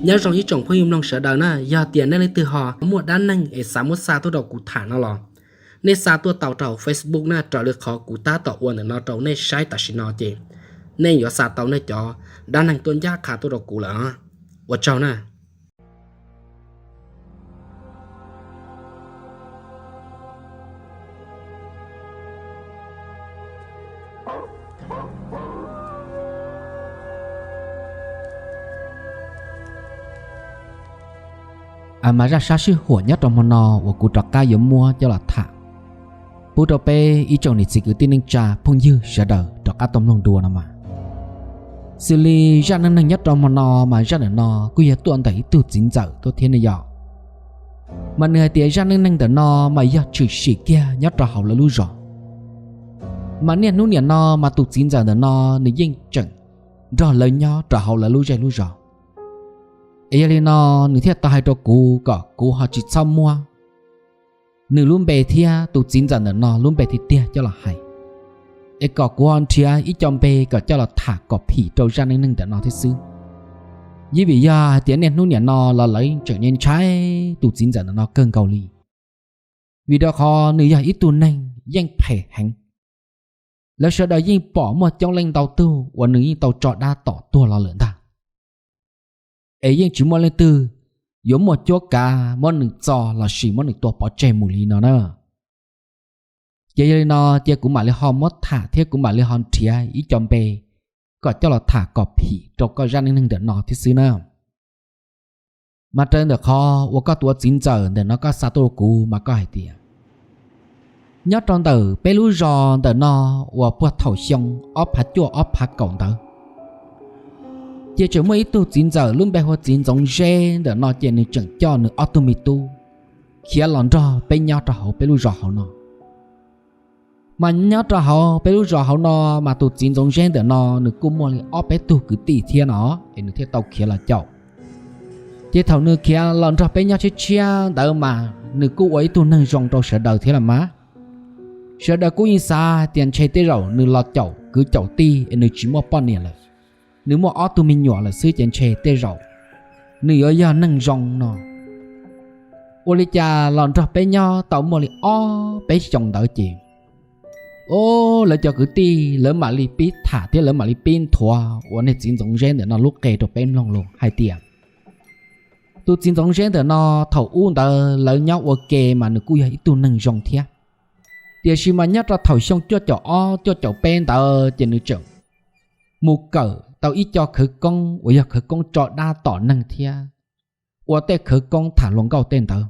Nyob zoo ib tsoom phooj ywg mloog sawv daws na, yog tias nej leej twg ho muaj dab neeg es xav muab xa tuaj rau kuv tham no los, nej xa tuaj tau rau hauv Facebook na, raws li qhov kuv tab tom ua ntawm no rau nej saib tam sim no ces nej yuav xa tau nej cov dab neeg tuaj ncaj qha tuaj rau kuv lawm. Ua tsaug na. Mas zaj sab sij huam nyob rau hmo no uas kuv rov qab yuav muab coj los tham pub rau peb ib tsoom niam txiv kwv tij neej tsa phooj ywg sawv daws rov qab tau mloog dua no mas, xws li zaj neej neeg nyob rau hmo no mas zaj ntawm no kuj yog tuaj ntawm ib tug txiv ntxawm tuaj thiab ne yom. Mas nws hais tias zaj neej neeg ntawm no mas yog tshwm sim kiag nyob rau hauv lawv lub zos. Mas niaj hnub niam no mas tus txiv ntxawm ntawm no nws yeej tseem nrog lawv nyob rau hauv lawv lub zej lub zos. Es yog li no nws thiaj tau hais rau kuv kom kuv ho tsis txhob muab nws lub npe thiab tus txiv ntxawm ntawm no lub npe tiag tiag coj los hais, es kom kuv ho nrhiav ib co npe kom coj los tham kom phim rau zaj neej neeg ntawm no thiab xwb. Yeej vim yog hais tias niaj hnub niam no los lawv tseem ntshai tus txiv ntxawm ntawm no kawg nkaus li, vim rau qhov nws yog ib tug neeg yeej phem heev. Lawv sawv daws yeej pom muaj coob leej ntau tug uas nws yeej tau tso dab tom tuag los lawm ntag. Es yeej tsis muaj leej twg yuav muaj cuab kav muab nws txo lossis muab nws tua pov tseg mus li no na. Ces yog li no, ces kuv mam li ho muab tham thiab kuv mam li ho nrhiav ib co npe kom coj los tham kom phim rau koj zaj neej neeg ntawm no thiab xwb na. Mas raws ntawm qhov uas koj tus ua txiv ntxawm ntawm no koj xa tuaj rau kuv mas koj hais tias, nyob rau ntawm peb lub zos ntawm no uas puag thaum xyoo ob phav cuaj ob phav kaum ntawd, ces tseem muaj ib tug txiv ntxawm lub npe hu txiv Ntxoov Zeb ntawm no ces nws tseem coj nws ob tug me tub khiav los nrog peb nyob rau hauv peb lub zos hauv no. Mas nyob rau hauv peb lub zos hauv no mas tus txiv Ntxoov Zeb ntawm no nws kuj muaj li ob peb tug kwv tij thiab no, es nws thiaj tau khiav los caum. Ces thaum nws khiav los nrog peb nyob tshiab tshiab ntawd mas nws kuj ua ib tug neeg zoo rau sawv daws thiab los mas. Sawv daws kuj yeej xav hais tias ntshe tej zaum nws los caum kwv caum tij es nws tsis muaj poj niam lawm, nws muaj ob tug me nyuam lawm xwb ces ntshe tej zaum nws yuav yog neeg zoo no. Ua li cas los nrog peb nyob tau muaj li ob peb xyoos ntawd ces, o, lawv cov kwv tij lawv mam li pib tham thiab lawv mam li pib nthuav ua niag txiv Ntxoov Zeb ntawm no lub qe rau peb mloog los hais tias, tus txiv Ntxoov Zeb ntawm no thaum ub ntawd lawv nyob ua ke mas nws kuj yog ib tug neeg zoo thiab. Tiam sis mas nyob rau thaum xyoo cuaj caum ob cuaj caum peb ntawd ces nws tseem mus kawm tau ib co khawv koob uas yog khawv koob tso dab tom neeg thiab ua tej khawv koob tham hluas nkauj tej ntawd.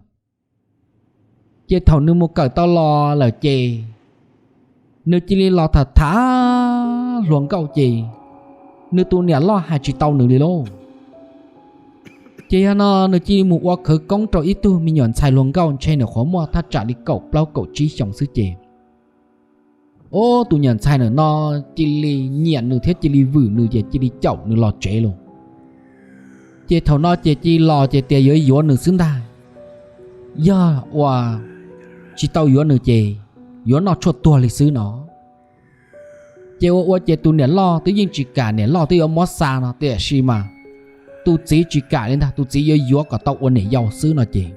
Ces thaum nws mus kawm tau los lawm ces nws cia li los tham tham hluas nkauj ces nws tus niam loj hais tsis tau nws li lauj. Ces yog no nws cia li mus ua khawv koob rau ib tug me nyuam ntxhais hluas nkauj ntshe nws qhuav muaj thaj tsam li kaum plaub kaum tsib xyoos xwb ces, o, tus niam ntxhais ntawm no cia li nyiam nws thiab cia li vwm nws ces cia li caum nws los tsev lauj. Ces thaum no ces cia li los ces tias yuav yuav nws xwb ntag, yog uas tsis tau yuav nws ces yuav noj tshuaj tuag li xwb no. Ces ua ua ces tus niam loj twb yeej tsis kam, niam loj twb yuav muab xa no tiam sis mas tus txiv tsis kam li ntag, tus txiv yuav yuav kom tau ua niam yau xwb no ces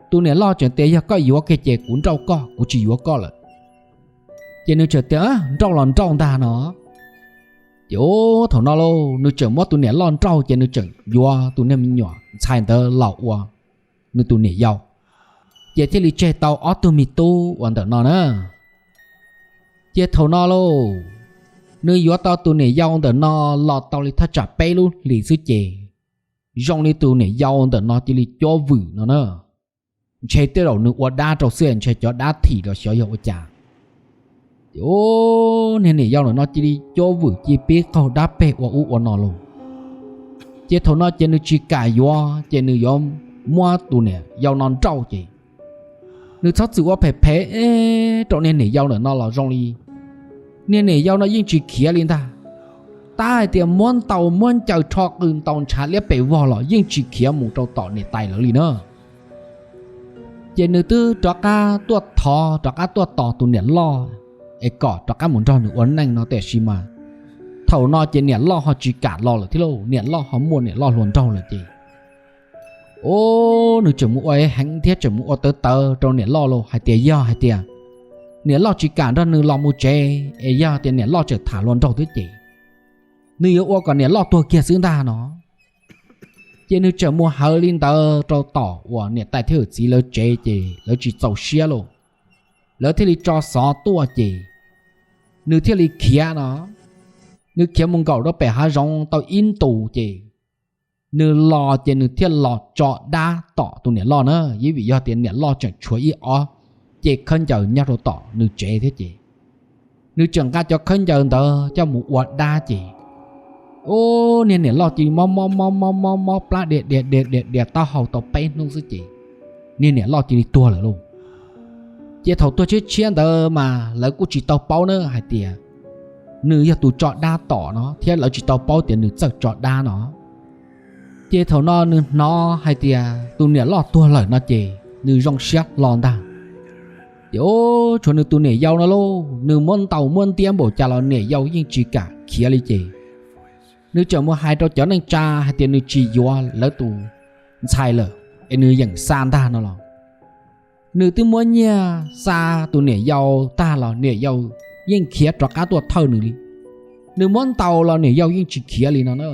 tus niam loj tseem tias yog koj yuav kiag ces kuv nrauj koj, kuv tsis yuav koj lawm. Ces nws tseem tias nrauj los nrauj ntag no. Ces thaum no lauj nws tseem muab tus niam loj nrauj ces nws tseem yuav tus niag me nyuam ntxhais ntawd los ua nws tus niam yau, ces thiaj li tseg tau ob tug me tub uas ntawm no na. Ces thaum no lauj, nws yuav tau tus niam yau ntawm no los tau li thaj tsam peb lub hlis xwb ces zoo li tus niam yau ntawm no cia li cuab vwm no na. Ntshe tej zaum nws ua dab rau xwb, ntshe cov dab thim los xyov yog ua cas. Ces niag niam yau ntawm no cia li cuab vwm cia li pib qaug dab peg ua ub ua no lauj. Ces thaum no ces nws tsis kam yuav ces nws yuav muab tus niam yau no nrauj ces nws txhob txwm ua phem phem rau niag niam yau ntawm no los zoo li niag niam yau no yeej tsis khiav li ntag. Tab hais tias muab ntaus muab ncaws rho qw ntaus ntshav liab pes vog los yeej tsis khiav mus rau tom niam tais lawv li na. Ces nws twb rov qab tuaj thov rov qab tuaj tos tus niam loj es kom rov qab mus nrog nws ua neej no tiam sis mas thaum no ces niam loj ho tsis kam los lawm thiab lauj, niam loj ho muaj niam loj hluas nraug lawm ces Ub, nws tseem mus ua heev thiab tseem mus ua tawv tawv rau niam loj los hais tias yog hais tias niam loj tsis kam nrog nws los mus tsev es yog tias niam loj tseem tham hluas nraug thiab ces nws yuav ua kom niam loj tuag kiag xwb ntag no. Ces nws tseem mus hawv li ntawd rau tom uas niam tais thiab yawm txiv lawv tsev ces lawv tsis txaus siab lauj, lawv thiaj li tso xov tuaj ces nws thiaj li khiav no. Nws khiav mus nkaum rau pem hav zoov tau ib ntus ces nws los ces nws thiaj los tso dab tom tus niam loj na, yeej vim yog tias niam loj tseem tshuav ib ob ce khaub ncaws nyob rau tom nws tsev thiab ces nws tseem nqa cov khaub ncaws ntawd coj mus ua dab ces ub, niag niam loj cia li mob mob mob mob mob mob plab dias dias dias dias dias taub hau tau peb hnub xwb ces niag niam loj cia li tuag lawm lauj. Ces thaum tuag tshiab tshiab ntawd mas lawv kuj tsis tau paub na hais tias nws yog tus tso dab tom no thiab lawv tsis tau paub tias nws txawj tso dab no. Ces thaum no nws hnov hais tias tus niam loj tuag lawm no ces nws zoo siab hlo ntag. Ces ub, tshuav nws tus niam yau no lauj, nws muab ntaus muab ntiab npaum cas los niam yau yeej tsis kam khiav li ces nws tseem mus hais rau cov neej tsa hais tias nws tsis yuav lawv tus ntxhais lawm es nws yeem xa ntag no los nws twb muab nyiaj xa tus niam yau tag los niam yau yeej khiav rov qab tuaj thawj nws li. Nws muab ntaus los niam yau yeej tsis khiav li no na.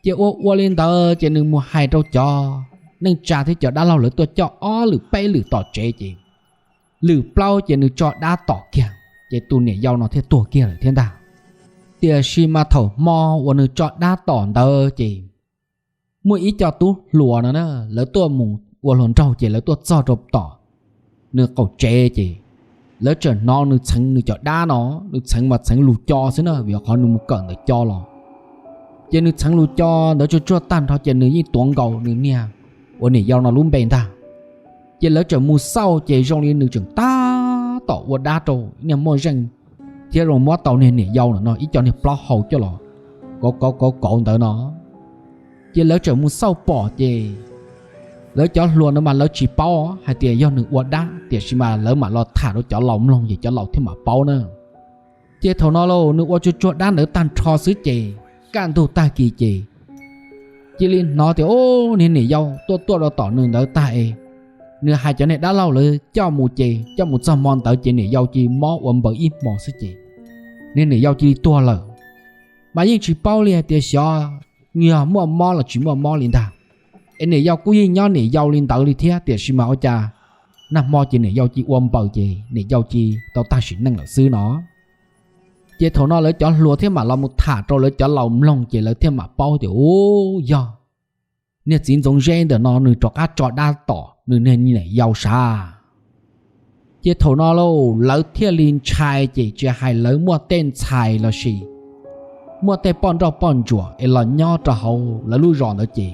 Ces ua ua li ntawd ces nws mus hais rau cov neej tsa thiab cov dab laug lawv tuaj coj ob lwm peb lwm tom tsev ces lwm plaub ces nws tso dab tom kiag ces tus niam yau no thiaj tuag kiag lawm thiab ntag. Tiam sis mas thaum hmo uas nws tso dab tom ntawd ces muaj ib co tub hluas no na, lawv tuaj mus ua hluas nraug ces lawv tuaj txog rau tom nws qaum tsev ces lawv tseem hnov nws txheev nws cov dab no, nws txheev mas txheev lus co xwb na vim qhov nws mus kawm ntawm co los. Ces nws txheev lus co ntawd tsuag tsuag tag nrho ces nws yeej tuav nkaus nws niag uas niam yau no lub npe ntag. Ces lawv tseem mus xauj ces zoo li nws tseem tab tom ua dab rau niag muaj zeej thiab zoo muab tau niag niam yau no no ib co niag plaub hau coj los kauv kauv kauv kauv ntawd no. Ces lawv tseem mus xauj pom ces lawv cov hluas no mas lawv tsis paub hais tias yog nws ua dab tiam sis mas lawv mam los tham rau cov laus mloog ces cov laus thiaj mam paub na. Ces thaum no los nws ua tsuag tsuag dab ntawd tag nrho xwb ces kaj ntug tag kis ces cia li hnov tias ub, niag niam yau tuaj tuaj rau tom nws ntawd tag es nws hais cov niag dab laug lawv coj mus ces coj mus txog hmo ntawd ces niam yau cia li mob ua npaws ib hmo xwb ces niag niam yau cia li tuag lawm. Mas yeej tsis paub li hais tias xyov yog muaj mob los tsis muaj mob li ntag. Es niam yau kuj yeej nyob niam yau li ntawd li thiab tiam sis mas ua cas nag hmo ces niam yau cia li ua npaws ces niam yau cia li tau tag sim neej lawm xwb no. Ces thaum no lawv cov hluas thiaj mam los mus tham rau lawv cov laus mloog ces lawv thiaj mam paub tias ub, yog niag txiv Ntxoov Zeb ntawm no nws rov qab tso dab tom nws niag niam yau sav. Ces thaum no lauj lawv thiaj li ntshai ces tsis hais lawv muaj tej ntxhais los sis muaj tej poj nrauj poj ntsuam es los nyob rau hauv lawv lub zos ntawd ces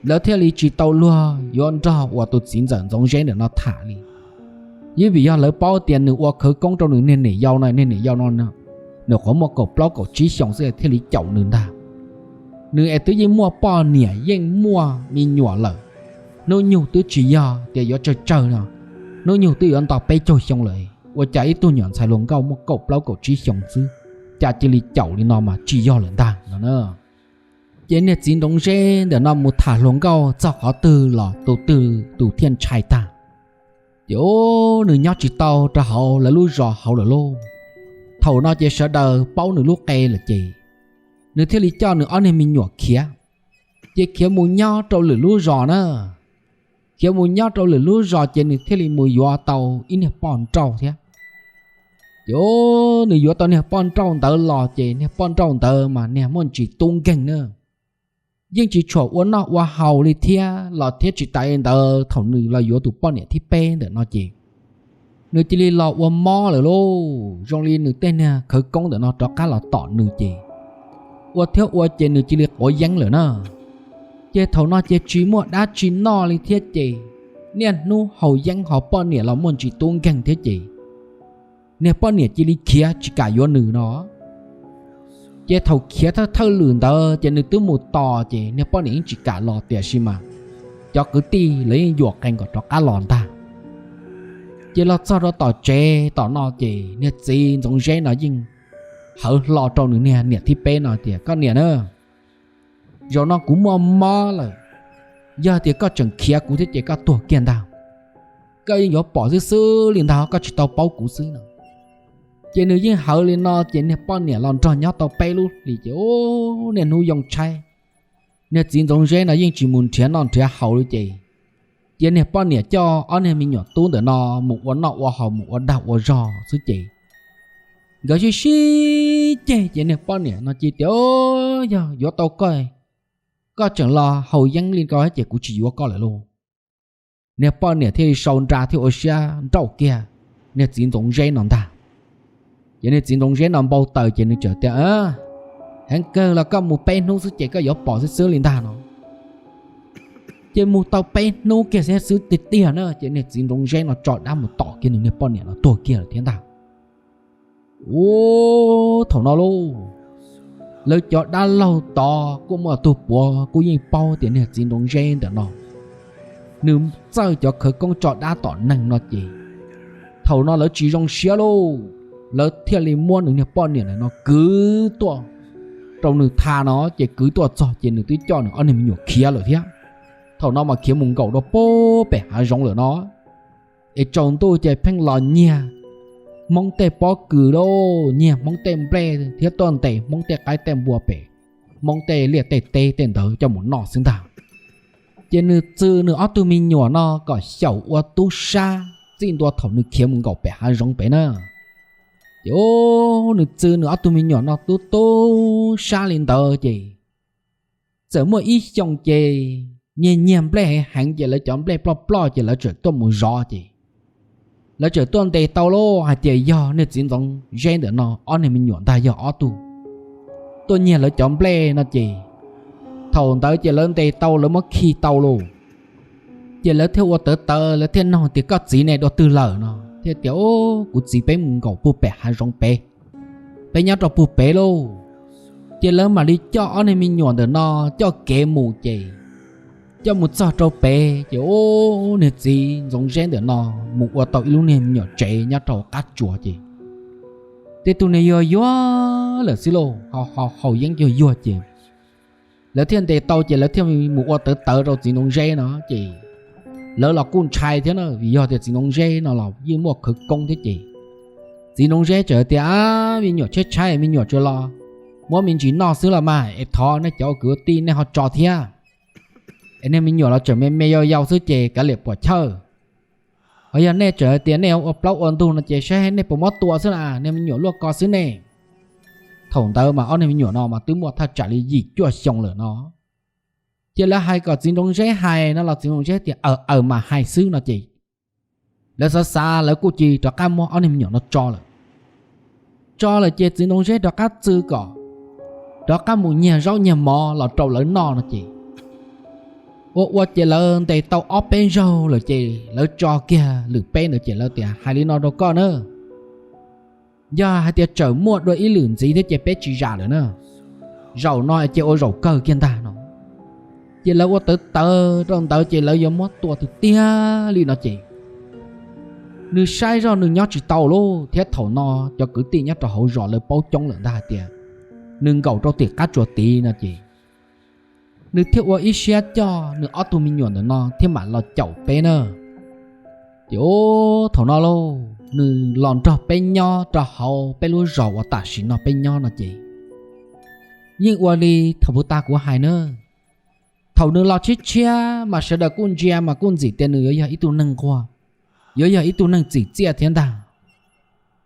lawv thiaj li tsis tau luag yuav nrog uas tus txiv ntxawm Ntxoov Zeb ntawm no tham li. Yeej vim yog lawv paub tias nws ua khawv koob rau nws niag niam yau no, niag niam yau no nws qhuav muaj kaum plaub kaum tsib xyoos xwb thiaj li caum nws ntag. Nws es twb yeej muaj poj niam yeej muaj me nyuam lawm, hnub nyoog twb tsis yog tias yuav tsawg tsawg no, hnub nyoog twb yuav nto peb caug xyoo lawm, ua cas ib tug nyuam ntxhais hluas nkauj muaj kaum plaub kaum tsib xyoos xwb cas cia li caum li no mas tsis yog lawm ntag no na. Ces niag txiv Ntxoov Zeb ntawm no mus tham hluas nkauj txog qhov twg los tus twg tus thiaj ntshai tag. Ces ub, nws nyob tsis tau rau hauv lawv lub zos hauv lawm lauj. Thaum no ces sawv daws paub nws lub qe lawm ces nws thiaj li coj nws ob niag me nyuam khiav, ces khiav mus nyob rau lwm lub zos na. Khiav mus nyob rau lwm lub zos ces nws thiaj li mus yuav tau ib niag poj nrauj thiab. Ces nws yuav tau niag poj nrauj ntawd los ces niag poj nrauj ntawd mas niag muaj ntsis tub nkeeg na, yeej tsis tshua ua noj ua haus li thiab los thiab tsis tas li ntawd thaum nws los yuav tus poj niam thib peb ntawm no ces nws cia li los ua mob lawm lauj. Zoo li nws tej niag khawv koob ntawm no rov qab los tom nws ces ua thiab ua ces nws cia li quav yeeb lawm na. Ces thaum no ces tsis muaj dab tsi noj li thiab ces niaj hnub haus yeeb ho poj niam los muaj ntsis tub nkeeg thiab ces niag poj niam cia li khiav tsis kam yuav nws no. Ces thaum khiav thawj thawj lwm ntawd ces nws twb mus tos ces niag poj niam yeej tsis kam los tiam sis mas cov kwv tij lawv yeej yuam qees kom rov qab los ntag. Ces los txog rau tom tsev tom no ces niag txiv Ntxoov Zeb no yeej hawv hlo rau nws niag niam thib peb no tias, koj niam na, zaum no kuv muaj mob lawm, Yog tias koj tseem khiav kuv thiab ces koj tuag kiag ntag. Koj yeej yuav pom xwb xwb li ntag, koj tsis tau paub kuv xwb no. Ces nws yeej hawv li no ces niag poj niam los nrog nyob tau peb lub hlis ces niaj hnub yoo tshaib. Niag txiv Ntxoov Zeb no yeej tsis mus nrhiav noj nrhiav haus li ces, ces niag poj niam coj ob niag me nyuam tub ntawm no mus ua noj ua haus mus ua dag ua zog xwb ces nkawd sib sib ceg ces niag poj niam no cia tias, Yog yuav tau koj, koj tseem los haus yeeb li ko ces kuv tsis yuav koj lawm lauj. Niag poj niam thiaj li sau nra thiab ua siab nrauj kiag niag txiv Ntxoov Zeb no ntag. Ces niag txiv Ntxoov Zeb no npau taws ces nws txawm tias, Heev kawg los koj mus peb hnub xwb ces koj yuav pom xwb xwb li ntag no. Ces mus tau peb hnub kiag xwb tiag tiag na ces niag txiv Ntxoov Zeb no tso dab mus tom kiag nws niag poj niam no tuag kiag lawm thiab ntag. Ua thaum no lauj, lawv cov dab laug tod kuj muaj tug puav kuj yeej paub tias niag txiv Ntxoov Zeb ntawm no nws txawj cov khawv koob tso dab tom neeg no ces thaum no lawv tsis zoo siab lauj, lawv thiaj li muab nws niag poj niam ntawm no kwv tuaj rau nws tha no ces kwv tuaj txog ces nws twb coj nws ob niag me nyuam khiav lawm thiab. Thaum no mas khiav mus nkaum rau pem hav zoov lawm no. Es tsaus ntuj ces pheej los nyiag Hmoob tej pob kws lauj, nyiag Hmoob tej nplej thiab tuaj ntes Hmoob tej qaib tej npua pem, Hmoob tej liaj tej teb tej ntawd coj mus noj xwb ntag. Ces nws txw nws ob tug me nyuam no kom xyaum ua tub sab txij ntua thaum nws khiav mus nkaum pem hav zoov pem na. Ces nws txw nws ob tug me nyuam no tub tub sab li ntawd ces txawm muaj ib xyoos ces nyiag nyiag nplej heev heev ces lawv cov nplej ploj ploj ces lawv txawm tuaj mus zov ces lawv txawm tuaj ntes tau lauj, hais tias yog niag txiv Ntxoov Zeb ntawm no ob niag me nyuam ntag yog ob tug tuaj nyiag lawv cov nplej no ces thaum ntawd ces lawv ntes tau lawv muab khi tau lauj. Ces lawv thiaj ua tawv tawv, lawv thiaj nug tias, Koj txiv ne dua twg lawm? no thiaj tias, Kuv txiv peb mus nkaum puag pem hav zoov pem, peb nyob rau puag pem lauj. Ces lawv mam li coj ob niag me nyuam ntawm no coj kev mus ces coj mus txog rau pem ces ub, niag txiv Ntxoov Zeb ntawm no mus ua tau ib lub niag me nyuam tsev nyob rau qab tsuas ces tej tug niag yuag yuag lawm xwb lauj, haus yeeb yuag yuag ces lawv thiaj ntes tau ces lawv thiaj mus ua tawv tawv rau txiv Ntxoov Zeb no ces lawv los kuj ntshai thiab na, vim yog tias txiv Ntxoov Zeb no los yeej muaj khawv koob thiab ces txiv Ntxoov Zeb txawm tias, Me nyuam tshaib tshaib, me nyuam tsuas los muab me ntsis noj xwb los mas, es thov nej cov ua kwv ua tij nej ho tso thiab. Es niag me nyuam los tseem me me yau yau xwb ces kav liam puam chawj. Ho yog nej txawm hais tias nej ua plaub ua ntug no ces saib nej puas muab tua xwb na, niag me nyuam luaj ko xwb ne. Thaum ntawd mas ob niag me nyuam no mas twb muaj thaj tsam li yim cuaj xyoo lawm no. Ces lawv hais kom txiv Ntxoov Zeb hais no los txiv Ntxoov Zeb tias, Aws, aws, mas hais xwb no ces lawv xav xav lawv kuj cia li rov qab muab ob niag me nyuam no tso lawm. Tso lawm ces txiv Ntxoov Zeb rov qab txw kom rov qab mus nyiag zaub nyiag mov los rau lawv noj no ces ua ua ces lawv ntes tau ob peb zaug lawm ces lawv tso kiag lwm peb ntawd ces lawv tias, Hais li no rau koj na, yog hais tias tseem muaj dua ib lwm ntxiv thiab ces peb tsis zam lawm na. Zaum no ces ua zaum kawg kiag ntag no. Ces lawv ua tawv tawv rau ntawd ces lawv yuav muab tua tiag tiag li no ces nws saib zoj nws nyob tsis tau lauj, thiab thaum no cov kwv tij nyob rau hauv zos lawv paub coob lawm ntag hais tias nws nkaum rau tim qab tsuas tid no ces nws thiaj ua ib siab coj nws ob tug me nyuam ntawm no thiab mam los caum peb na. Ces ub, thaum no lauj, nws los nrog peb nyob rau hauv peb lub zos uas tam sim no peb nyob no ces yeej ua li thaum puag ta kuv hais na. Thaum nws los tshiab tshiab mas sawv daws kuj ntsia mas kuj ntxim tias nws yuav yog ib tug neeg nquag, yuav yog ib tug neeg txim txiaj thiab ntag.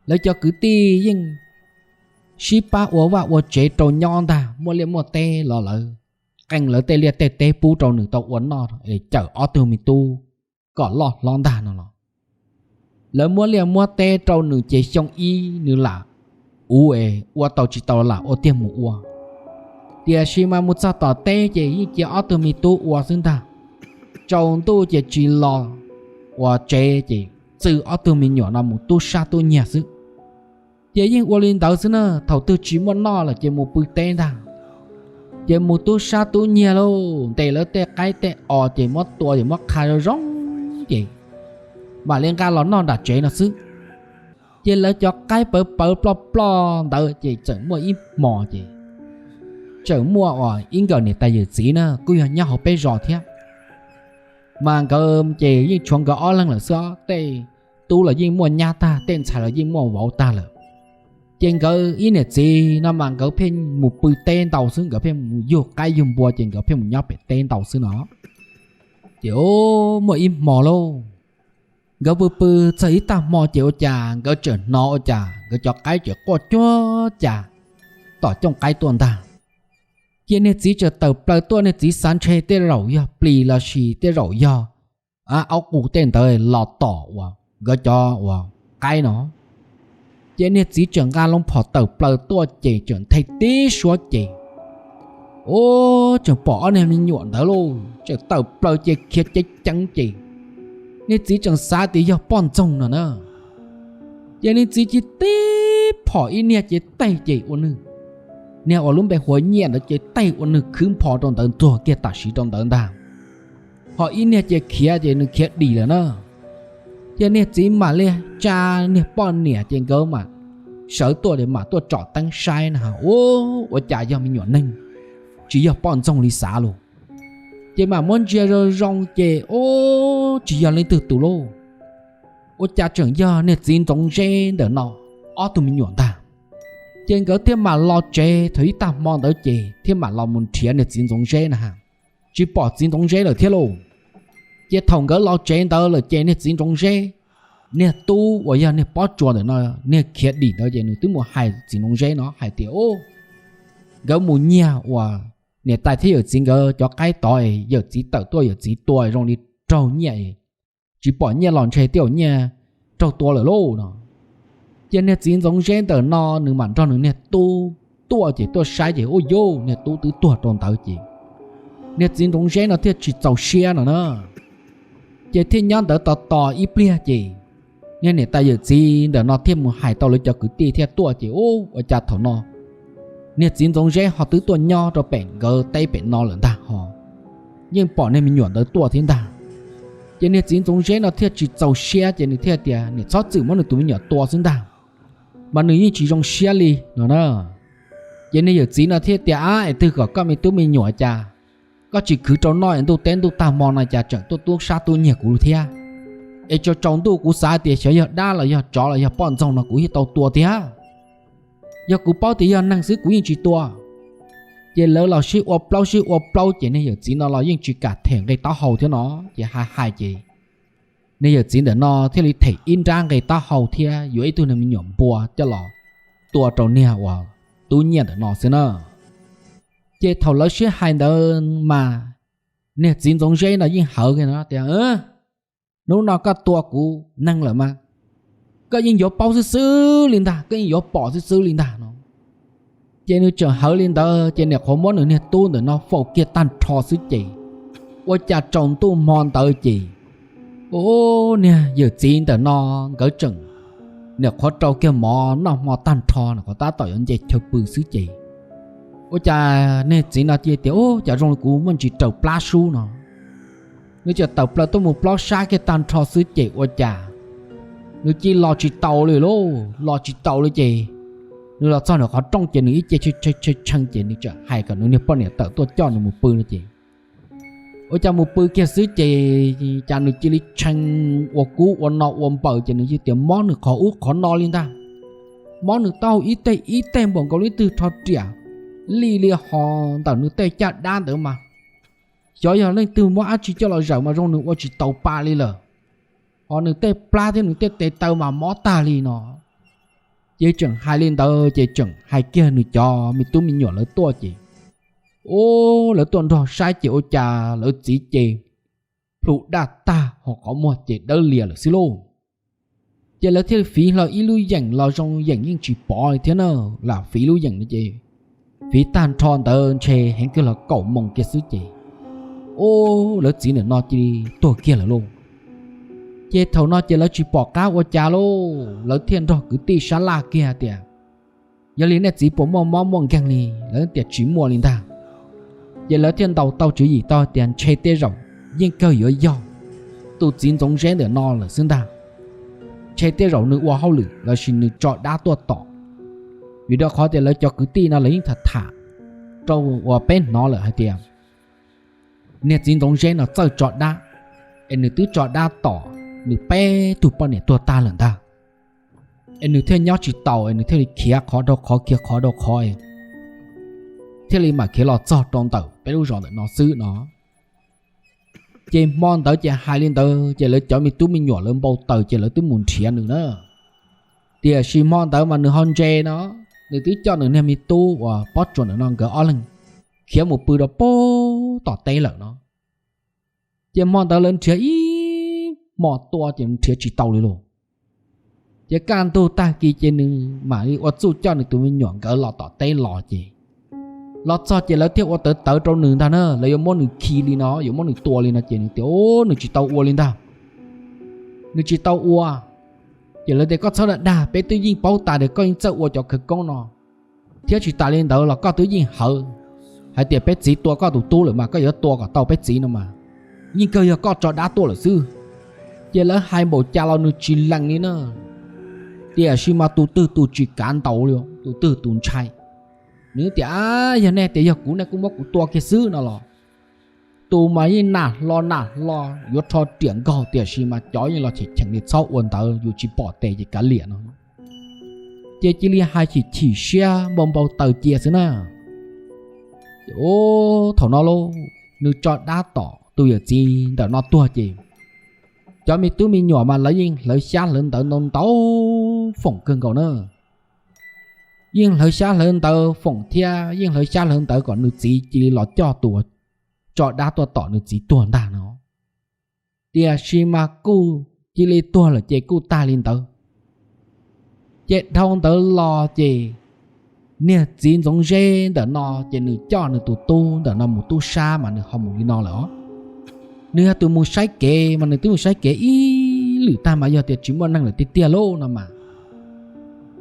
Lawv cov kwv tij yeej sib pab ua vaj ua tsev rau nyob ntag, muaj liaj muaj teb los lawv qee lawv tej liaj tej teb pub rau nws tau ua noj es cawm ob tug me tub kom loj hlob ntag no los. Lawv muab liaj muab teb rau nws ces xyoo ib nws lam ua es ua tau tsis tau lam ua tiag mus ua. Tiam sis mas mus txog tom teb ces yeej cia ob tug me tub ua xwb ntag. Tsaus ntuj ces tsis los ua tsev ces txw ob tug me nyuam no mus tub sab tub nyiag xwb. Ces yeej ua li ntawd xwb na, thaum twg tsis muaj noj lawm ces mus pw teb ntag. Ces mus tub sab tub nyiag lauj, ntes lawv tej qaib tej os ces muab tua ces muab qha zoo zoo ces mam li nqa los noj nram tsev no xwb. Ces lawv cov qaib pawv pawv ploj ploj ntawd ces txawm muaj ib hmos ces txawm muaj ib nkawm niam tais yawm txiv na kuj yog nyob hauv peb zos thiab. Mas nkawd ces yeej tshuav nkawd ob leeg lawm xwb, tej tub los yeej muaj nyab tag, tej ntxhais los yeej muaj vauv tag lawm. Ces nkawd ib niam txiv no mas nkawd pheej mus pw teb ntau xwb, nkawd pheej mus yug qaib yug npua ces nkawd pheej mus nyob pem teb ntau xwb no. Ces muaj ib hmo lauj, nkawd pw pw txog ib tag hmo ces ua cas nkawd tseem hnov ua cas nkawd cov qaib tseem quaj cuag cas tom cooj qaib tuaj ntag. Ces niag txiv tseem tawm plaws tuaj, niag txiv xav ntshe tej zaum yog plis lossis tej zaum yog aub qus tej ntawd los tom uas nkawd cov uas qaib no. Ces niag txiv tseem nqa loo phom tawm plaws tuaj ces tseem nthe tib suab ces, ub, tseem pom ob niag me nyuam ntawd lauj, tseem tawm plaws ces khiav ceev ceev ces niag txiv tseem xav tias yog poj ntxoog no na. Ces niag txiv cia li tib phom ib niag ces teg ces ua nws, niag uas lub npe hu ua Nyiaj ntawd ces teg ua nws khwb npho rau ntawd ntxuag kiag tam sim rau ntawd ntag. Ho ib niag ces khiav ces nws khiav dim lawm na. Ces niag txiv mam li tsa niag poj niam ces nkawd mam sawv tuaj mam tuaj tsom teeb saib na, ub, ua cas yog me nyuam neeg, tsis yog poj ntxoog li xav lauj. Ces mam muab ntsia zoo zoo ces, ub, tsis yog leej twg tus lauj, ua cas tseem yog niag txiv Ntxoov Zeb ntawm no ob tug me nyuam ntag. Ces nkawd thiaj mam los tsev, thaum ib tag hmo ntawd ces thiaj mam los mus nrhiav niag txiv Ntxoov Zeb na ha, tsis pom txiv Ntxoov Zeb lawm thiab lauj. Ces thaum nkawd los tsev ntawd lawm ces niag txiv Ntxoov Zeb, niag tub uas yog niag Pob Tsuas ntawm no, niag khiav dim ntawd ces nws twb mus hais txiv Ntxoov Zeb no hais tias, ub, nkawd mus nyiag uas niam tais thiab yawm txiv nkawd cov qaib tod, yawm txiv tawm tuaj yawm txiv tua zoo li raug Nyiaj, tsis pom Nyiaj los ntshe tej zaum Nyiaj raug tua lawm lauj no. Ces niag txiv Ntxoov Zeb ntawm no nws mam nrog nws niag tub tuaj ces tuaj saib ces, ub, yus niag tub twb tuag rau ntawd ces niag txiv Ntxoov Zeb no thiaj tsis txaus siab no na. Ces thiaj nyob ntawd tos tos ib pliag ces niag niam tais yawm txiv ntawm no thiaj mus hais tau lawv cov kwv tij thiaj tuaj ces, ub, ua cas thaum no niag txiv Ntxoov Zeb ho twb tuaj nyob rau pem nkawd teb pem no lawm ntag ho, yeej pom niag me nyuam ntawd tuaj thiab ntag. Ces niag txiv Ntxoov Zeb no thiaj tsis txaus siab ces nws thiaj tias, niam txhob txwm muab nws tus me nyuam tua xwb ntag, mas nws yeej tsis zoo siab li no na. Ces niag yawm txiv no thiaj tias, ab, es twg kom koj me tub me nyuam cas koj tsis khwv rau noj es ntuj teb ntuj tag hmo no cas tseem tuaj tub sab tub nyiag kuv thiab? Es tsaus tsaus ntuj kuv xav tias xyov yog dab los yog tsov los yog poj ntxoog no kuv thiaj tau tua tiag. Yog kuv paub tias yog neeg xwb kuv yeej tsis tua. Ces lawv los sib ua plaub sib ua plaub ces niag yawm txiv no los yeej tsis kam them nqe taub hau thiab no, ces hais hais ces niag yawm txiv ntawm no thiaj li them ib nrab nqe taub hau thiab yuav ib tug niag me nyuam npua coj los tua rau niag uas tub Nyiaj ntawm no xwb na. Ces thaum lawv sib hais ntawd mas niag txiv Ntxoov Zeb no yeej hawv kiag no tias, hnub no koj tua kuv neeg lawm mas koj yeej yuav paub xwb xwb li ntag, koj yeej yuav pom xwb xwb li ntag no. Ces nws tseem hawv li ntawd ces niam qhuav muab nws niag tub ntawm no faus kiag tag nrho xwb ces ua cas tsaus ntuj hmo ntawd ces, ub, niag yawm txiv ntawm no nkawd tseem niam qhuav rau kiag mov noj hmo tag nrho, niam qhuav tab tom yuav nce chaw pw xwb ces ua cas niag txiv no cia tias, ub, cas zoo li kuv muaj ntsis raws plab sub no. Nws tseem tawm plaws tuaj mus plob sab kiag tag nrho xwb ces ua cas nws cia li los tsis taus li lauj, los tsis taus li ces nws los txog nws qhov rooj ces nws ib ce tshee tshee ces nws tseem hais kom nws niag poj niam tawm tuaj coj nws mus pw no ces ua cas mus pw kiag xwb ces cas nws cia li tshee ua kub ua no ua npaws ces nws cia tias mob nws qhov ub qhov no li ntag. Mob nws taub hau ib teg ib teg npaum nkaus li twg rho riam li li ho ntawm nws tej caj dab ntawd mas xyov yog leej twg muab dab tsi coj los zawm mas zoo nws ua tsis taus pa li lawm. Ho nws tej plab thiab nws tej tes taw mas mob tag li no. Ces tseem hais li ntawd ces tseem hais kiag nws cov me tub me nyuam lawv tuaj ces, ub, lawv tuaj nrog saib ces ua cas lawv txiv ces plhu daj tag ho qhov muag ces dawb lias lawm xwb lauj. Ces lawv thiaj fiv hlo ib lub yeem los zoo yeem yeej tsis pov li thiab na, lam fiv lub yeem no ces fiv tag nrho ntawd ntshe heev kiag los kaum moos kiag xwb ces, ub, lawv txiv ntawm no cia li tuag kiag lawm lauj. Ces thaum no ces lawv tsis pom qab ua cas lauj, lawv thiaj nrog kwv tij sab laj kiag tias, yog li nej txiv puas muaj mob muaj nkeeg li? Lawv tias tsis muaj li ntag. Ces lawv thiaj ntaus tau tswv yim tau tias ntshe tej zaum yeej kawg yuav yog tus txiv Ntxoov Zeb ntawm no lawm xwb ntag. Ntshe tej zaum nws ua hauj lwm lossis nws tso dab tuaj tom. Vim rau qhov tias lawv cov kwv tij no lawv yeej tham tham rau uas peb hnov lawm hais tias niag txiv Ntxoov Zeb no txawj tso dab, es nws twb tso dab tom nws peb tug poj niam tuag tag lawm ntag. Es nws thiaj nyob tsis taus es nws thiaj li khiav qhov rau qhov khiav qhov rau qhov, thiaj li mam khiav los txog rau ntawm peb lub zos ntawm no xwb no. Ces hmo ntawd ces hais li ntawd ces lawv cov me tub me nyuam lawv npau taws ces lawv twb mus nrhiav nws na. Tiam sis hmo ntawd mas nws ho ntse no, nws twb coj nws niag me tub uas pob tsuas ntawm no nkawd ob leeg khiav mus pw rau pem tom teb lawm no. Ces hmo ntawd lawv nrhiav ib hmo tua ces nrhiav tsis tau li lauj. Ces kaj ntug tag kis ces nws mam li ua txuj coj nws tus me nyuam nkawd los tom teb los ces los txog ces lawv thiaj ua tawv tawv rau nws ntag na, lawv yuav muab nws khi li no, yuav muab nws tua li no ces nws tias, Nws tsis tau ua li ntag, nws tsis tau ua. Ces lawv tias, Koj txhob dag dag, peb twb yeej paub tas tias koj yeej txawj ua cov khawv koob no, thiab tsis tas li ntawd los koj twb yeej hawv hais tias peb txiv tua koj tus tub lawm mas koj yuav tua kom tau peb txiv no mas, yeej kawg yog koj tso dab tuaj lawm xwb. Ces lawv hais npaum cas los nws tsis lees li na. Tiam sis mas tus twg tus tsis kav ntaus li, tus twg tus ntshai. Nws tias, Ab, yog nej tias yog kuv nej kuj muab kuv tua kiag xwb no los, tus mas yeej nam hlo nam hlo yuav rho riam nkaug tiam sis mas cov yeej los cheem cheem li, Txhob ua ntawd, yus tsis pom tes ces kav liam no. Ces cia li hais chim chim siab npau npau taws cia xwb na. Ces thaum no lauj, nws tso dab tom tus yawm txiv ntawm no tuag ces cov me tub me nyuam mas lawv yeej hlawv xyab hlawv ntawv ntau ntau foom kawg nkaus na. Yeej hlawv xyab hlawv ntawv foom thiab yeej hlawv xyab hlawv ntawv kom nws txiv cia li los coj tus tso dab tuaj tom nws txiv tuag ntag no. Tiam sis mas kuj cia li tuag lawm ces kuj tag li ntawd. Ces dhau ntawd los ces niag txiv Ntxoov Zeb ntawm no ces nws coj nws tus tub ntawm no mus tub sab mas nws ho mus li no lawm os. Nws yog tus mus saib kev mas nws twb mus saib kev ib lwm tag mas yog tias tsis muaj neeg lawm tiag tiag lauj no mas,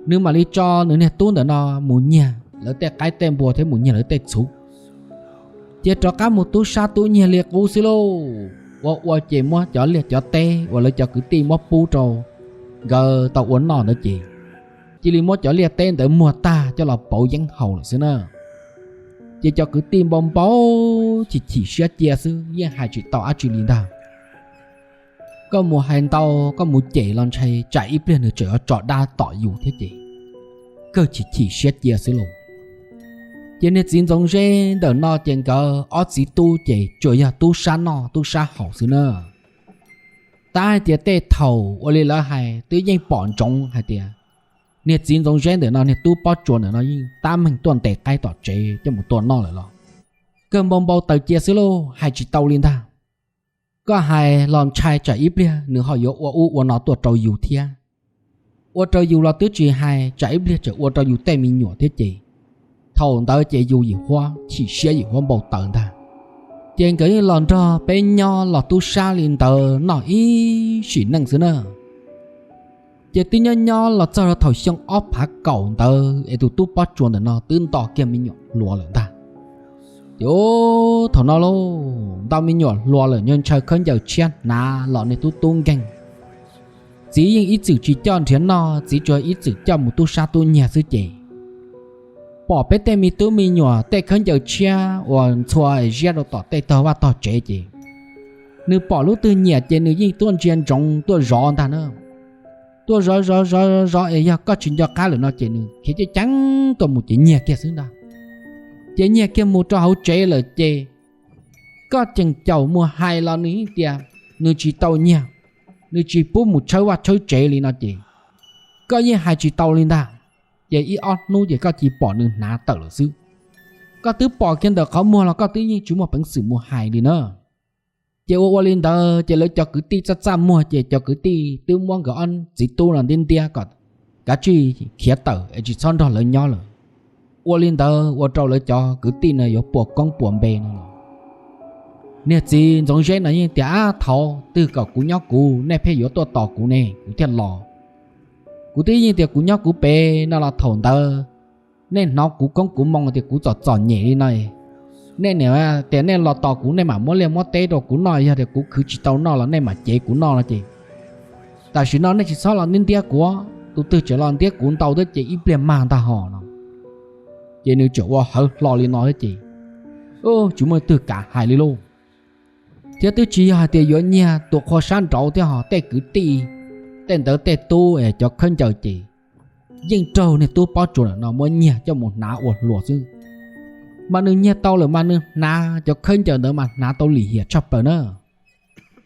nws mam li tso nws niag tub ntawm no mus nyiag lawv tej qaib tej npua thiab mus nyiag lawv tej txhuv. Ces rov qab mus tub sab tub nyiag li qub xwb lauj. Ua ua ces muab cov liaj cov teb uas lawv cov kwv tij muab pub rau nkawd tau ua noj ntawd ces cia li muab cov liaj teb ntawd muag tag coj los pauv yeeb haus lawm xwb na. Ces cov kwv tij npau npau chim chim siab cia xwb, yeej hais tsis tau dab tsi li ntag. Koj mus hais ntau, koj mus cem los ntshai tsam ib pliag nws tseem yuav tso dab tom yus thiab ces kawg chim chim siab cia xwb lauj. Ces niag txiv Ntxoov Zeb ntawm no ces nkawd ob txiv tub ces tsuas yog tub sab noj tub sab haus xwb na. Tab hais tias tej thaum ua li lawv hais twb yeej pom ntsoov hais tias niag txiv Ntxoov Zeb ntawm no niag tub Pob Tsuas ntawm no yeej tab meeg tuaj ntes qaib tom tsev coj mus tua noj lawm los kawg npau npau taws cia xwb lauj, hais tsis tau li ntag. Koj hais los ntshai tsam ib pliag nws ho yuav ua ub ua no tuaj rau yus thiab. Ua rau yus los twb tsis hais, tsam ib pliag tseem ua rau yus tej me nyuam thiab ces thaum ntawd ces yus yim huab chim siab yim huab npau taws ntag. Ces nkawd yeej los nrog peb nyob los tub sab li ntawd noj ib sim neej xwb na. Ces twb nyob nyob los txog rau thaum xyoo ob phav kaum ntawd es tus tub Pob Tsuas ntawm no twb nto kiag me nyuam hluas lawm ntag. Ces thaum no lauj, nto me nyuam hluas lawm ntshaw khaub ncaws tshiab hnav los niag tub tub nkeeg. Txiv yeej ib txwm tsis coj nrhiav noj, txiv tsuas ib txwm coj mus tub sab tub nyiag xwb ces pom peb tej me tub me nyuam tej khaub ncaws tshiab uas ntxhua ziab rau tom tej tog vaj tog tsev ces nws pom lub twg nyiam ces nws yeej tuaj ntsia ntsoov tuaj zov ntag na. Tuaj zov zov zov zov es yog koj tsis nco qab lawm no ces nws khiav ceeb ceeb tuaj mus ces nyiag kiag xwb ntag. Ces nyiag kiag mus rau hauv tsev lawm ces koj tseem caum mus hais los nws yeej tias nws tsis tau nyiag, nws tsis pub mus tshawb vaj tshawb tsev li no ces koj yeej hais tsis tau li ntag. Ces ib ob hnub ces koj cia li pom nws hnav tawm lawm xwb. Koj twb pom kiag ntawm qhov muag los koj twb yeej tsis muaj peev xwm mus hais li na. Ces ua ua li ntawd ces lawv cov kwv tij txaj txaj muag ces cov kwv tij twb muab nkawd ob txiv tub no ntiab ntiab kom kav tsij khiav tawm es tsis txhob nrog lawv nyob lawm. Ua li ntawd ua rau lawv cov kwv tij no yuav puas koob puas npe no los niag txiv Ntxoov Zeb no yeej tias, Ab, thaum twg kom kuv nyob kuv, nej pheej yuav tuaj tos kuv ne kuv thiaj los. Kuv twb yeej tias kuv nyob kuv pem no los thaum ntawd nej hnov kuv koob kuv moo tias kuv txom txom nyem li no. Nej niam tias nej los tos kuv nej mam muab liaj muab teb rau kuv noj, yog tias kuv khwv tsis tau noj los nej mam cev kuv noj no ces tam sim no nej tsis txhob los ntiab ntiab kuv, tus twg tseem los ntiab kuv ntau thiab ces ib pliag mag ntag hos no. Ces nws tseem ua hawv hlo li no thiab ces tsis muaj leej twg kam hais li lauj. Thiab twb tsis yog hais tias yuav nyiag tus qhua sab nraud thiab ho tej kwv tij, tej ntawd tej tub cov khaub ncaws ces yeej raug niag tub Pob Tsuas ntawm no muab nyiag coj mus hnav ua hluas xwb. Mas nws nyiag tau lawm mas nws hnav cov khaub ncaws ntawd mas hnav tau lim hiam tshaj plaws na.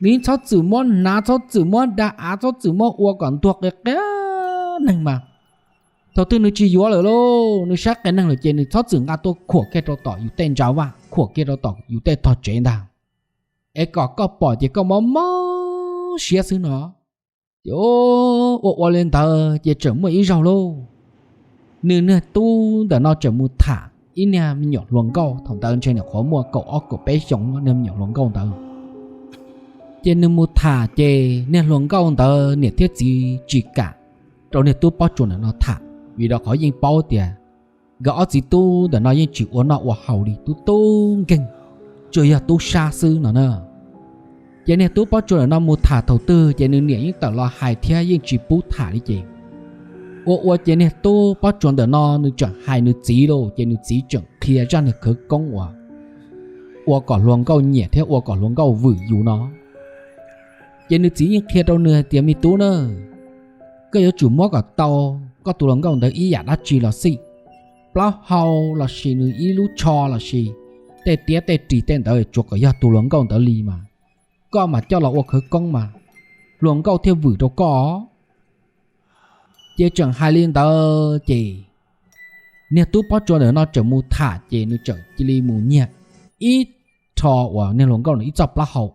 Nws txhob txwm muab hnav, txhob txwm muab da av, txhob txwm muab ua kom ntuag qia qia neeg mas. Thaum twg nws tsis yuav lawm lauj, nws saib qia neeg lawm ces nws txhob txwm nqa tuaj khuam kiag rau tom yus tej ntsa vaj, khuam kiag rau tom yus tej tog tsev ntag, es kom koj pom ces koj mob mob siab xwb no. Ces ua ua li ntawd ces tseem muaj ib zaug lauj, nws niag tub ntawm no tseem mus tham ib niag me nyuam hluas nkauj, thaum ntawd ntshe nyuam qhuav muaj kaum ob kaum peb xyoos niag me nyuam hluas nkauj ntawd. Ces nws mus tham ces niag hluas nkauj ntawd niam thiab txiv tsis kam rau niag tub Pob Tsuas ntawm no tham, vim rau qhov yeej paub tias nkawd ob txiv tub ntawm no yeej tsis ua noj ua haus li, tub tub nkeeg, tsuas yog tub sab xwb no na. Ces niag tub Pob Tsuas ntawm no mus tham thaum twg ces nws niam yeej tawm los hais thiab yeej tsis pub tham li ces ua ua ces niag tub Pob Tsuas ntawm no nws tseem hais nws txiv lauj, ces nws txiv tseem qhia zaj niag khawv koob uas ua kom hluas nkauj nyiam thiab ua kom hluas nkauj vwm yus no. Ces nws txiv yeej qhia rau nws hais tias, me tub na, koj yuav tsum muab kom tau koj tus hluas nkauj ntawd ib yam dab tsi los xij, plaub hau lossis nws ib lub tsho lossis tej tiab tej ris tej ntawd tsuas kom yog tus hluas nkauj ntawd li mas koj mam coj los ua khawv koob mas hluas nkauj thiaj vwm rau koj. Ces tseem hais li ntawd ces niag tub Pob Tsuas ntawm no tseem mus tham ces nws tseem cia li mus nyiag ib rho uas niag hluas nkauj ntawd ib txoj plaub hau.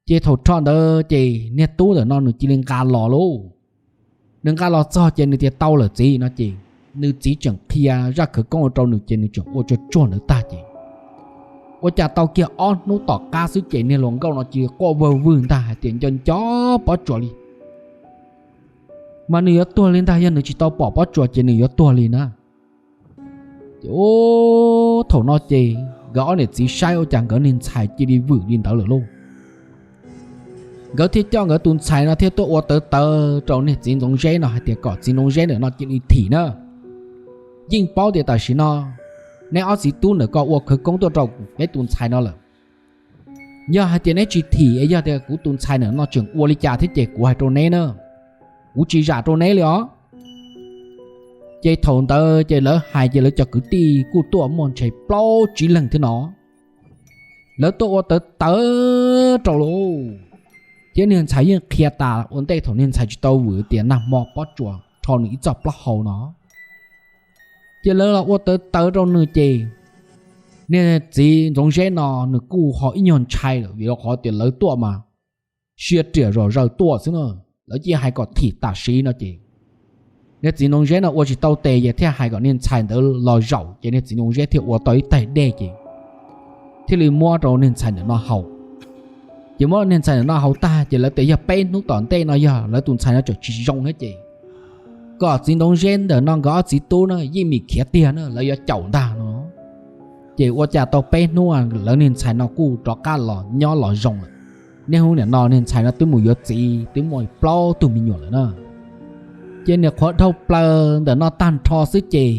Ces thaum rho ntawd ces niag tub ntawm no nws cia li nqa los lauj. Nws nqa los txog ces nws tias, tau lawm txiv no ces nws txiv tseem qhia zaj khawv koob rau nws ces nws tseem ua tsuag tsuag ntawd tag ces ua cas tau kiag ob hnub tom qab xwb ces niag hluas nkauj no cia li quaj vawg vwg ntag hais tias nco nco Pob Tsuas li, mas nws yuav tuag li ntag, yog nws tsis tau pom Pob Tsuas ces nws yuav tuag li na. Ces thaum no ces nkawd ob niam txiv saib ua cas nkawd niag ntxhais cia li vwm li ntawd lawm lauj. Nkawd thiaj coj nkawd tus ntxhais no thiaj tuaj ua tawv tawv rau niag txiv Ntxoov Zeb no hais tias kom txiv Ntxoov Zeb ntawm no cia li thim na. Yeej paub tias tam sim no neb ob txiv tub ntawm ko ua khawv koob tuaj rau peb tus ntxhais no lawm. Yog hais tias neb tsis thim es yog tias kuv tus ntxhais ntawm no tseem ua li cas thiab ces kuv hais rau neb na, kuv tsis zam rau neb li os. Ces thaum ntawd ces lawv hais ces lawv cov kwv tij kuj tuaj muaj ntshe plaub tsib leeg thiab no. Lawv tuaj ua tawv tawv rau lauj. Thiab niag ntxhais yeej qhia tas ua ntej thaum niag ntxhais tsis tau vwm tias nag hmo Pob Tsuas rho nws ib txoj plaub hau no. Ces lawv los ua tawv tawv rau nws ces niag txiv Ntxoov Zeb no nws kuj ho ib nyuag ntshai lawm vim rau qhov tias lawv tuaj mas sia riam zom zaws tuaj xwb na. Lawv cia hais kom thim tam sim no ces niag txiv Ntxoov Zeb no ua tsis tau tes ces thiaj hais kom niag ntxhais ntawd los zaum ces niag txiv Ntxoov Zeb thiaj ua tau ib tais dej ces thiaj li muab rau niag ntxhais ntawm no haus. Ces muab niag ntxhais ntawm no haus tag ces lawv tias yog peb hnub tom ntej no yog lawv tus ntxhais no tseem tsis zoo thiab ces kom txiv Ntxoov Zeb ntawm no nkawd ob txiv tub na yeej mim khiav tiag na lawv yuav caum ntag no. Ces ua cas tau peb hnub lawv niag ntxhais no kuj rov qab los nyob los zoo lawm. Niaj hnub nim no niag ntxhais no twb mus yuav txiv twb muaj plaub tug me nyuam lawm na. Ces niam qhuav dhau plaws ntawm no tag nrho xwb ces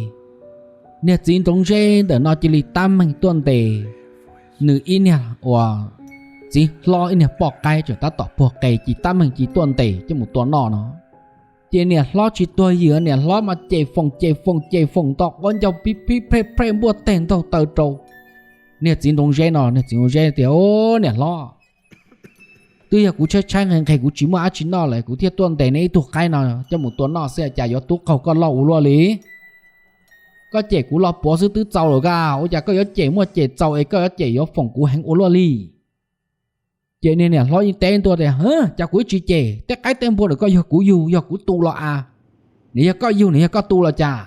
niag txiv Ntxoov Zeb ntawm no cia li tab meeg tuaj ntes nws ib niag uas txiv hlob ib niag poj qaib tseem tab tom puag qe cia li tab meeg cia li tuaj ntes coj mus tua noj no. Ces niam hlob tsis tuag ywm, niam hlob mas ces foom ces foom ces foom nto quav ncauj pib pib phrej phrej npuaj teg ntaug taw rau niag txiv Ntxoov Zeb no. Niag txiv Ntxoov Zeb tias, o, niam hlob, twb yog kuv tshaib tshaib nqhis nqhis kuv tsis muaj dab tsi noj lawm kuv thiaj tuaj ntes neb ib tug qaib no coj mus tua noj xwb cas yuav tub qaug koj loj ua luaj li. Koj cem kuv los puav xwb twb txaus lawm ka, ua cas koj yuav cem muaj cem txaus es koj yuav cem yuav foom kuv heev ua luaj li. Ces niag niam hlob yeej teb ntua tias, cas kuv ib tsis cem, tej qaib tej npua ntawm koj yog kuv yug yog kuv tu los as, nws yog koj yug nws yog koj tu los cas?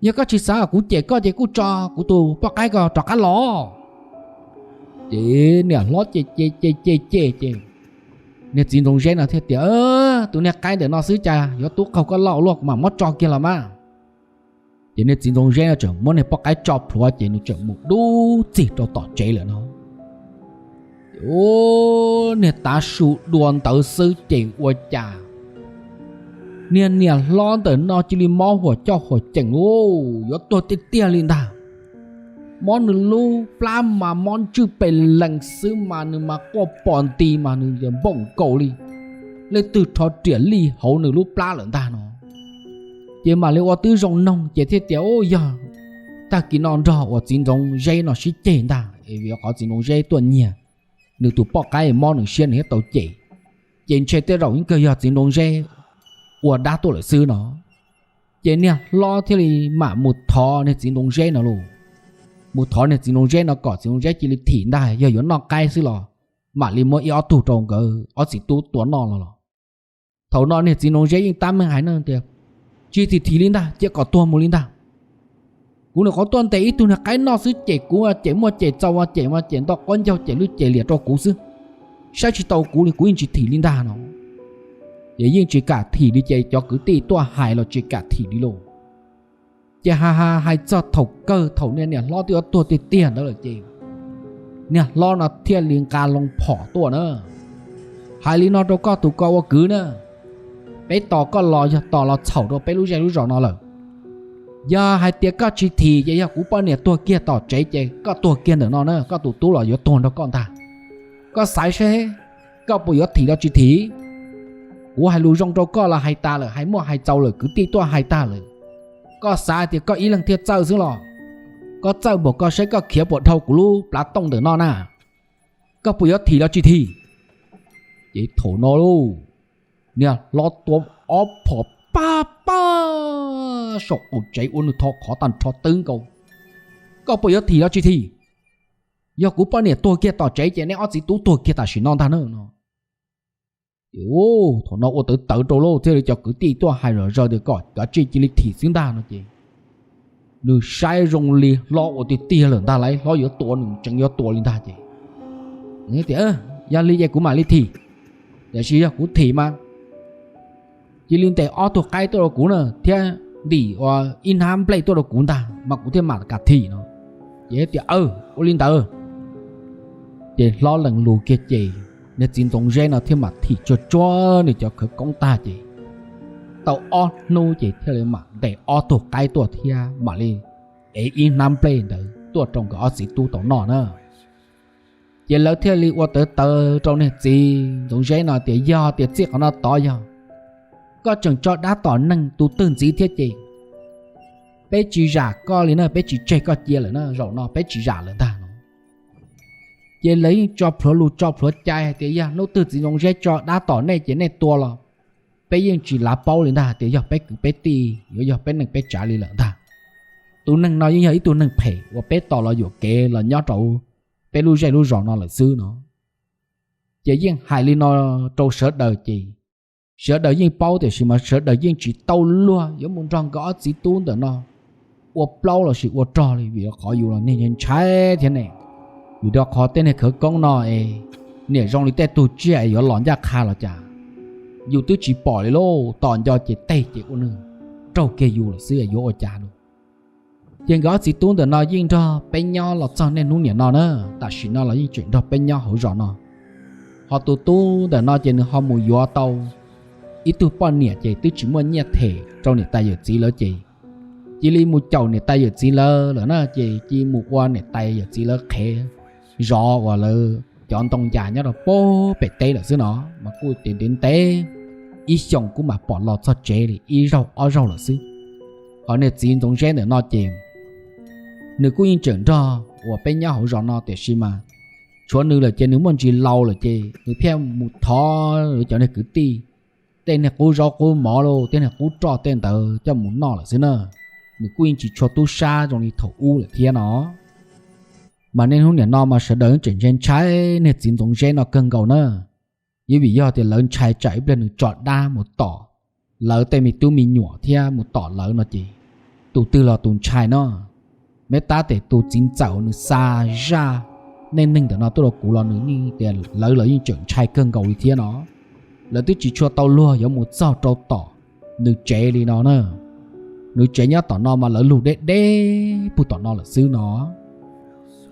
Yog koj tsis xav kom kuv cem koj ces kuj tso kuv tus poj qaib ko rov qab los. Ces niam hlob ces ces ces ces ces ces niag txiv Ntxoov Zeb no thiaj tias, tus niag qaib ntawm no xwb cas yuav tub qaug koj loj ua luaj, kuv mam muab tso kiag los mas. Ces niag txiv Ntxoov Zeb no tseem muab niag poj qaib tso plhuav ces nws tseem mus dub txig rau tom tsev lawm no. Ces niag tav su dua ntawd xwb ces ua cas niag niam hlob ntawm no cia li mob huam coj huam ceem lauj, yuav tuag tiag tiag li ntag. mob nws lub plab mas mob ntswj pes lees xwb mas nws mas quaj pom nti mas nws npooj nkaus li leej twg rho riam lij hauv nws lub plab lawm ntag no. Ces mam li ua tib zoo noog ces thiaj tias, Ub, yog tag kis no nrog uas txiv ntxoov zeb no sib ceg ntag es vim qhov txiv ntxoov zeb tuaj nyiag nws tus poj qaib mob nws siab nws thiaj tau cem. Ces ntshe tej zaum yeej kawg yog txiv ntxoov zeb ua dab tuaj lawm xwb no. Ces niag hlob thiaj li mam mus thov niag txiv ntxoov zeb no lauj, mus thov niag txiv ntxoov zeb no kom txiv ntxoov zeb cia li thim ntag, yog yuav noj qaib xwb los mam li muab ib ob tug rau nkawd ob txiv tub tua noj los los. Thaum no niag txiv ntxoov zeb yeej tab meeg hais no tias, Tsis thim thim li ntag, cia kom tuag mus li ntag. Kuv nyuam qhuav tuaj ntes ib tug niag qaib noj xwb ces kuv cem muaj cem txaus, cem mas cem nto quab ncaug, cem lwj cem liam rau kuv xwb, saib tsis taus kuv li, kuv yeej tsis thim li ntag no. Ces yeej tsis kam thim li ces cov kwv tij tuaj hais los tsis kam thim li lauj. Ces hais hais txog thaum kawg thaum niag niam hlob twb yuav tuag tiag tiag ntawd lawm ces niag hlob no thiaj li nqa loo phom tuaj na, Hais li no rau koj tus ko ua kwv na, peb tos koj los yog tos los txhaum rau peb lub zej lub zos no lawm. Yog hais tias koj tsis thim ces yog kuv poj niam tuag kiag tom tsev ces koj tuag kiag ntawm no na, koj tus tub los yuav tuag nrog koj ntag. Koj xaiv seb koj puas yuav thim los tsis thim. Kuv hais lus zoo rau koj los hais tas lawm, hais muaj hais txaus lawm, kwv tij tuaj hais tag lawm. Koj xav tias koj ib leeg thiaj txawj xwb los? Koj txawj npaum koj saib koj khiav puas dhau kuv lub plav tooj ntawm no na. Koj puas yuav thim los tsis thim? Ces thaum no lauj, niag hlob tua ob phom pab pab saum qaum tsev ua nws tho qhov tag nrho twb nkaus. Koj puas yuav thim los tsis thim? Yog kuv poj niam tuag kiag tom tsev ces neb ob txiv tub tuag kiag tam sim no ntag na no. Ces thaum no ua tawv tawv rau lauj, thiaj li cov kwv tij tuaj hais zom zaws tias kom kav tsij cia li thim xwb ntag no ces nws saib zoo li hlob ua tiag tiag lawm ntag lauj, hlob yuav tua nws tseem yuav tua li ntag ces tias, Yog li ces kuv mam li thim, tiam sis yog kuv thim mas cia li ntes ob tug qaib tuaj rau kuv na thiab ntim ua ib hnab nplej tuaj rau kuv ntag mas kuv thiaj mam kam thim no. Ces tias, Aw, ua li ntawd. Ces hlob lees lus kiag ces niag txiv ntxoov zeb no thiaj mam thim tsuag tsuag nws cov khawv koob tag ces tau ob hnub ces thiaj li mam ntes ob tug qaib tuaj thiab mam li ev ib hnab nplej ntawd tuaj rau nkawd ob txiv tub tau noj na. Ces lawv thiaj li ua tawv tawv rau niag txiv ntxoov zeb no tias, Yog tias txij qhov no tod yog koj tseem tso dab tom neeg tus twg ntxiv thiab ces peb tsis zam koj li na, peb tsis tseg koj cia lawm na, zaum no peb tsis zam lawm ntag no. Ces lawv yeej tso plhuav lus tso plhuav cai hais tias yog hnub twg txiv ntxoov zeb tso dab tom nej ces nej tua los peb yeej tsis lav paub li ntag tias yog peb kwv peb tij, yuav yog peb neej peb tsav li lawm ntag. Tus neeg no yeej yog ib tug neeg phem uas peb tos los yuam kev los nyob rau peb lub zej lub zos no lawm xwb no. Ces yeej hais li no rau sawv daws ces sawv daws yeej paub tiam sis mas sawv daws yeej tsis tau luag yuav mus nrog nkawd ob txiv tub ntawm no ua plaub lossis ua rog li vim rau qhov yus los niag ntshai thiab ne. Vim rau qhov tej niag khawv koob no es niam zoo li tej tug tsiaj es yuav los ncaj qha los cas yus twb tsis pom li lauj, tos nco ces teg ces ua nws raug kiag yus lawm xwb yuav ua cas lauj. Ces nkawd ob txiv tub ntawm no yeej nrog peb nyob los txog niaj hnub niam no na, tam sim no los yeej tseem nrog peb nyob hauv zos no. Ho tus tub ntawm no ces nws ho mus yuav tau ib tug poj niam ces twb tsis muaj nyiaj them rau niam tais yawm txiv lawv ces cia li mus caum niam tais yawm txiv lawv lawm na, ces cia li mus ua niam tais yawm txiv lawv qhev zov uas lawv cov ntoo ncas nyob rau pem teb lawm xwb no. Mas kuj ntev ntev ib xyoos kuj mam pom los txog tsev li ib zaug ob zaug lawm xwb. Ho niag txiv ntxoov zeb ntawm no ces nws kuj yeej tseem nrog uas peb nyob hauv zos no tiam sis mas tshuav nws lawm ces nws muaj ntsis laus lawm ces nws thiaj mus thov lawv cov niag kwv tij tej niag qub zaub qub mov los tej niag qub roj tej ntawd coj mus noj lawm xwb na. Nws kuj yeej tsis tshua tub sab zoo li thaum ub lawm thiab no. Mas niaj hnub niam no mas sawv daws tseem ntshai ntshai niag txiv ntxoov zeb no kawg nkaus na. Yeej vim yog tias lawv ntshai tsam ib pliag nws tso dab mus tom lawv tej me tub me nyuam thiab mus tom lawv no ces tus twg los tus ntshai no. Meb tab tes tus txiv ntxawm nws xa zaj neej neeg ntawm no tuaj rau kuv los nws yeej tias lawv los yeej tseem ntshai kawg nkaus li thiab no. Lawv twb tsis tshua tau luag yuav mus txog rau tom nws tsev li no na. Nws tsev nyob tom no mas lawv lug deb deb puag tom no lawm xwb no.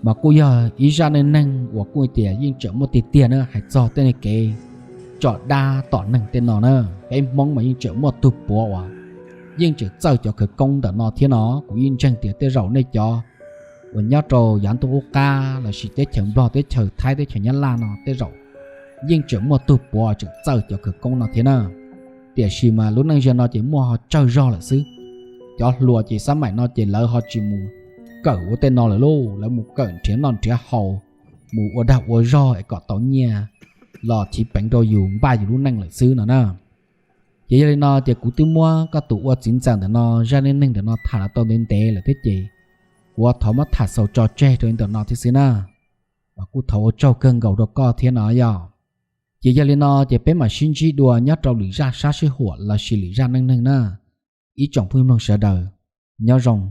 Mas kuj yog ib zaj neej neeg uas kuj tias yeej tseem muaj tiag tiag na, hais txog tej niag kev tso dab tom neeg tej no na. Peb Hmoob mas yeej tseem muaj tug puav uas yeej tseem txawj cov khawv koob ntawm no thiab no. Kuv yeej ntseeg tias tej zaum nej cov uas nyob rau yav ntuj ub qab lossis teb chaws Nplog, teb chaws Thaib, teb chaws Nyab Laj no tej zaum yeej tseem muaj tug puav tseem txawj cov khawv koob no thiab na. Tiam sis mas lub neej ziag no ces muaj ho tsawg zog lawm xwb. Cov hluas ces xab maim no ces lawv ho tsis mus kawm ua tej no lawm lauj, lawv mus kawm nrhiav noj nrhiav haus, mus ua dag ua zog es kom tau nyiaj los chiv peev rau yus npaj yus lub neej lawm xwb no na. Ces yog li no ces kuv twb muab koj tus ua txiv ntxawm ntawm no zaj neej neeg ntawm no tham los tau ntev ntev lawm thiab ces kuv thov muab tham xaus tso tseg rau li ntawm no thiab xwb na. Mas kuj thov ua tsaug kawg nkaus rau koj thiab no yog. Ces yog li no ces peb mam sib ntsib dua nyob rau lwm zaj sab sib huam lossis lwm zaj neej neeg na. Ib tsoom phooj ywg mloog sawv daws, nyob zoo.